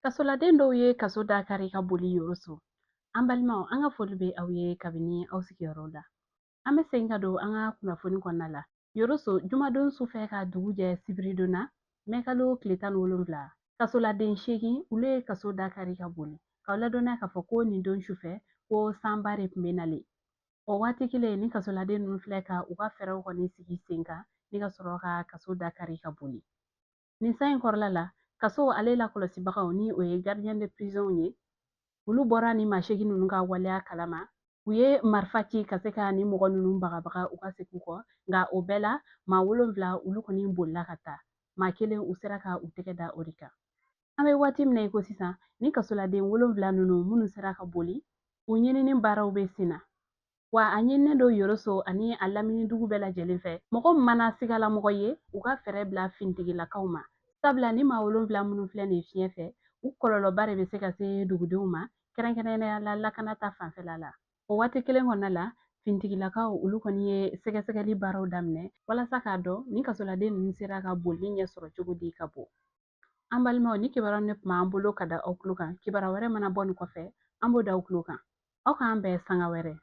Kasoladen dɔw ye kaso da kari ka boli Yoroso. An balimaw, an ka foli bɛ aw ye kabini aw sigiyɔrɔ la. An bɛ segin ka don an ka kunnafoni kɔnɔna la. Yoroso, jumadon sufɛ ka dugu jɛ sibiridon na, mɛkalo tile 17, kasoladen 8, olu ye kaso da kari ka boli. K'aw ladɔnniya k'a fɔ ko nin don sufɛ, ko sanba de tun bɛ nalen. O waati kelen, ni kasoladen ninnu filɛ ka u ka fɛɛrɛw kɔni sigi sen kan ni ka sɔrɔ ka kaso da kari ka boli. Nin san in kɔrɔla la, kaso ale lakɔlɔsibagaw, ni o ye gardien de prison ye, olu bɔra ni maa 8 ninnu ka waleya kalama. U ye marifa ci ka se ka ni mɔgɔ ninnu bagabaga u ka segin kɔ, nka o bɛɛ la, maa 7, olu kɔni bolila ka taa. Maa kelen, u sera ka u tɛgɛ da o de kan. An bɛ waati min na i ko sisan, ni kasoladen 7 ninnu minnu sera ka boli, u ɲinini baaraw bɛ sen na. Wa a ɲininen don Yoroso ani a lamini dugu bɛɛ lajɛlen fɛ, mɔgɔ min mana sigalamɔgɔ ye, u ka fɛɛrɛ bila finitigilakaw ma, sabula ni maa 7 minnu filɛ nin fiɲɛ fɛ, u kɔlɔlɔba de bɛ se ka se dugudenw ma, kɛrɛnkɛrɛnnenya la lakana ta fanfɛla la. O waati kelen kɔnɔna la, finitigilakaw, olu kɔni ye sɛgɛsɛgɛli baaraw daminɛ walasa k'a dɔn ni kasoladen ninnu sera ka bolili ɲɛ sɔrɔ cogo di ka bɔ. An balimaw, ni kibaruya ne tun b'an bolo ka da aw tulo kan. Kibaruya wɛrɛ mana bɔ nin kɔfɛ, an b'o da aw tulo kan. Aw k'an bɛn sanga wɛrɛ.